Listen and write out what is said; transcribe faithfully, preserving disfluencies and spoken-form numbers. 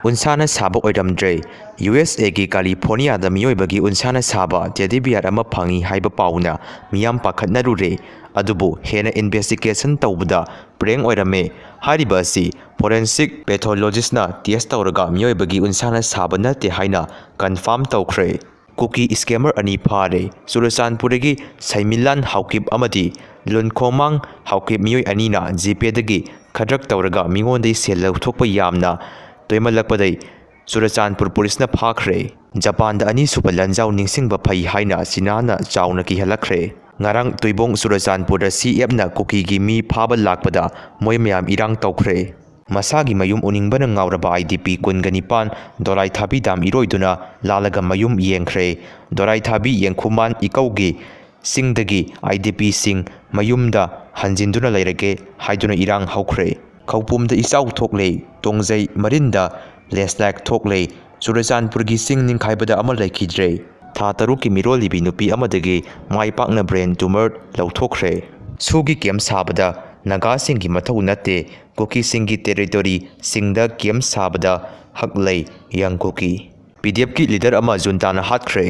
ꯎꯟꯁꯥꯅ ꯁꯥꯕ ꯑꯣꯏꯔꯝꯗ꯭ꯔꯦ꯫ U S ꯑꯦꯒꯤ ꯀꯥꯂꯤꯐꯣꯔꯅꯤꯌꯥꯗ ꯃꯤꯑꯣꯏꯕꯒꯤ ꯎꯟꯁꯥꯅ ꯁꯥꯕ ꯇꯦꯗꯤ ꯕꯤꯌꯥꯔ ꯑꯃ ꯐꯪꯏ ꯍꯥꯏꯕ ꯄꯥꯎꯅ ꯃꯤꯌꯥꯝ ꯄꯥꯈꯠꯅꯔꯨꯔꯦ꯫ ꯑꯗꯨꯕꯨ ꯍꯦꯟꯅ ꯏꯟꯚꯦꯁꯇꯤꯒꯦꯁꯟ ꯇꯧꯕꯗ ꯄ꯭ꯔꯦꯡ ꯑꯣꯏꯔꯝꯃꯦ꯫ ꯍꯥꯏꯔꯤꯕ ꯑꯁꯤ ꯐꯣꯔꯦꯟꯁꯤꯛ ꯄꯦꯊꯣꯂꯣꯖꯤꯁꯅ ꯇꯦꯁ ꯇꯧꯔꯒ ꯃꯤꯑꯣꯏꯕꯒꯤ ꯎꯟꯁꯥꯅ ꯁꯥꯕ ꯅꯠꯇꯦ ꯍꯥꯏꯅ ꯀꯟꯐꯥꯔꯝ ꯇꯧꯈ꯭ꯔꯦ꯫ ꯀꯨꯀꯤ ꯁ꯭ꯀꯦꯃꯔ ꯑꯅꯤ ꯐꯥꯔꯦ꯫ ꯆꯨꯔꯆꯥꯟꯄꯨꯔꯗꯒꯤ ꯁꯩꯃꯤꯂꯥꯟ ꯍꯥꯎꯀꯤꯞ ꯑꯃꯗꯤ ꯂꯨꯟꯈꯣꯡꯃꯥꯡ ꯍꯥꯎꯀꯤꯞ ꯃꯤꯑꯣꯏ ꯑꯅꯤꯅ ꯖꯤꯄꯦꯗꯒꯤ ꯈꯗ꯭ꯔꯛ ꯇꯧꯔꯒ ꯃꯤꯉꯣꯟꯗꯒꯤ ꯁꯦꯜ ꯂꯧꯊꯣꯛꯄ ꯌꯥꯝꯅ ꯇꯣꯏꯃꯜꯂꯛꯄꯗꯩ ꯆꯨꯔꯆꯥꯟꯄꯨꯔ ꯄꯨꯂꯤꯁꯅ ꯐꯥꯈ꯭ꯔꯦ꯫ ꯖꯄꯥꯟꯗ ꯑꯅꯤꯁꯨꯕ ꯂꯥꯟꯖꯥꯎ ꯅꯤꯡꯁꯤꯡꯕ ꯐꯩ ꯍꯥꯏꯅ ꯆꯤꯅꯥꯅ ꯆꯥꯎꯅ ꯀꯤꯍꯜꯂꯛꯈ꯭ꯔꯦ꯫ ꯉꯔꯥꯡ ꯇꯨꯏꯕꯣꯡ ꯆꯨꯔꯆꯥꯟꯄꯨꯔꯗ ꯁꯤ ꯑꯦꯞꯅ ꯀꯨꯀꯤꯒꯤ ꯃꯤ ꯐꯥꯕ ꯂꯥꯛꯄꯗ ꯃꯣꯏ ꯃꯌꯥꯝ ꯏꯔꯥꯡ ꯇꯧꯈ꯭ꯔꯦ꯫ ꯃꯁꯥꯒꯤ ꯃꯌꯨꯝ ꯎꯅꯤꯡꯕꯅ ꯉꯥꯎꯔꯕ ꯑꯥꯏ ꯗꯤ ꯄꯤ ꯀꯨꯟꯒ ꯅꯤꯄꯥꯟ ꯗꯣꯂꯥꯏ ꯊꯥꯕꯤ ꯗꯥꯝ ꯏꯔꯣꯏꯗꯨꯅ ꯂꯥꯜꯂꯒ ꯃꯌꯨꯝ ꯌꯦꯡꯈ꯭ꯔꯦ꯫ ꯗꯣꯂꯥꯏ ꯊꯥꯕꯤ ꯌꯦꯡꯈꯨꯃꯥꯟ ꯏꯀꯧꯒꯤ ꯆꯤꯡꯗꯒꯤ ꯑꯥꯏ ꯗꯤ ꯄꯤꯁꯤꯡ ꯃꯌꯨꯝꯗ ꯍꯟꯖꯤꯟꯗꯨꯅ ꯂꯩꯔꯒꯦ ꯍꯥꯏꯗꯨꯅ ꯏꯔꯥꯡ ꯍꯧꯈ꯭ꯔꯦ꯫ ꯈꯧꯄꯨꯝꯗ ꯏꯆꯥꯎ ꯊꯣꯛꯂꯦ꯫ ꯇꯣꯡꯖꯩ ꯃꯔꯤꯟꯗ ꯂꯦꯟꯁꯂꯥꯏꯠ ꯊꯣꯛꯂꯦ꯫ ꯆꯨꯔꯆꯥꯟꯄꯨꯔꯒꯤ ꯆꯤꯡ ꯅꯤꯡꯈꯥꯏꯕꯗ ꯑꯃ ꯂꯩꯈꯤꯗ꯭ꯔꯦ꯫ ꯊꯥ ꯇꯔꯨꯛꯀꯤ ꯃꯤꯔꯣꯜꯂꯤꯕꯤ ꯅꯨꯄꯤ ꯑꯃꯗꯒꯤ ꯃꯥꯏ ꯄꯥꯛꯅ ꯕ꯭ꯔꯦꯟ ꯇ꯭ꯌꯨꯃꯔ ꯂꯧꯊꯣꯛꯈ꯭ꯔꯦ꯫ ꯁꯨꯒꯤ ꯀꯦꯝ ꯁꯥꯕꯗ ꯅꯥꯒꯥꯁꯤꯡꯒꯤ ꯃꯊꯧ ꯅꯠꯇꯦ, ꯀꯨꯀꯤꯁꯤꯡꯒꯤ ꯇꯦꯔꯤꯇꯣꯔꯤꯁꯤꯡꯗ ꯀꯦꯝ ꯁꯥꯕꯗ ꯍꯛ ꯂꯩ, ꯌꯪ ꯀꯨꯀꯤ꯫ ꯄꯤ ꯗꯤ ꯑꯦꯐꯀꯤ ꯂꯤꯗꯔ ꯑꯃ ꯖꯨꯟꯇꯥꯅ ꯍꯥꯠꯈ꯭ꯔꯦ꯫